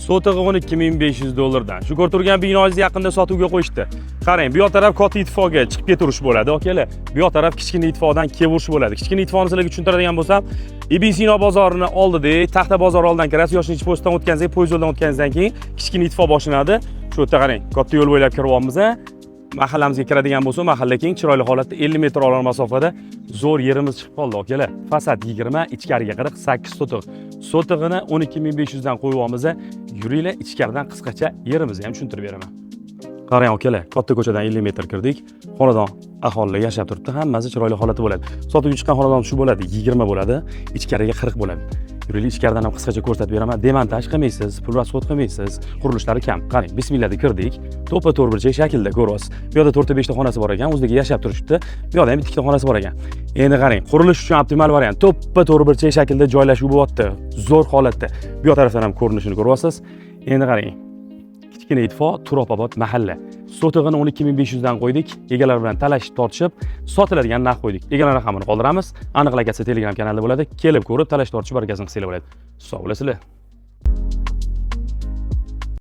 Sotig'i 12 500 dollardan. Shu ko'rib turgan binoingizni yaqinda sotuvga qo'yishdi. Qarang, bu yoq taraf katta ittifoqga chiqib ketaverish bo'ladi, akalar. Bu yoq taraf kichkina ittifoqdan kelaverish bo'ladi. Kichkina ittifoqni sizlarga tushuntiradigan bo'lsam, Ibn Sino bozorini oldida, Taxta bozori oldidan kirasiz, Yoshinchi postdan o'tganingizdan, poyezd yo'ldan o'tganingizdan keyin kichkina ittifoq boshlanadi. Shu yerda qarang, katta yo'l bo'ylab kiryapmiz. Mahallamizga kiradigan bo'lsa, mahalla keng, chiroyli holatda 50 metr olar masofada zo'r yerimiz chiqib qoldi, akalar. Fasad 20, ichkariga 48 sotix. Sotig'ini 12 500 dan qo'yyapmiz. Yuringlar, ichkaridan qisqacha yerimizni ham tushuntirib beraman. Qarang, akalar, katta ko'chadan 50 metr kirdik. Xonadon aholilar yashab turibdi, hammasi chiroyli holatda bo'ladi. Sotuvga chiqqan xonadon shu bo'ladi, 20 bo'ladi, ichkariga 40 bo'ladi. Yuringlar, ichkaridan ham qisqacha ko'rsatib beraman. Demontaj qilmaysiz, pul расход qilmaysiz, qurilishlari kam. Qarang, bismillah deb kirdik. To'ppa to'rtburchak shaklda ko'ryapsiz. Bu yoqda 4 ta 5 ta xonasi bor ekan, o'zidagi yashab turishibdi. Bu yoqda ham ikkita xonasi bor ekan. Endi qarang, qurilish uchun optimal variant. To'ppa to'rtburchak shaklda joylashuv bo'lyapti. Zo'r holatda. Bu yoq tarafdan ham ko'rinishini ko'ryapsiz. Endi qarang, kichkina ittifoq, Turobobod mahalla. Sotig'ini 12 500 dan qo'ydik. Egalar bilan talashib tortishib, sotiladigan narx qo'ydik. Egalar raqamini qoldiramiz. Aniq lokatsiya Telegram kanalida bo'ladi. Kelib ko'rib, talash tortishib, barakasini qilsanglar bo'ladi. Sog' bo'lasizlar.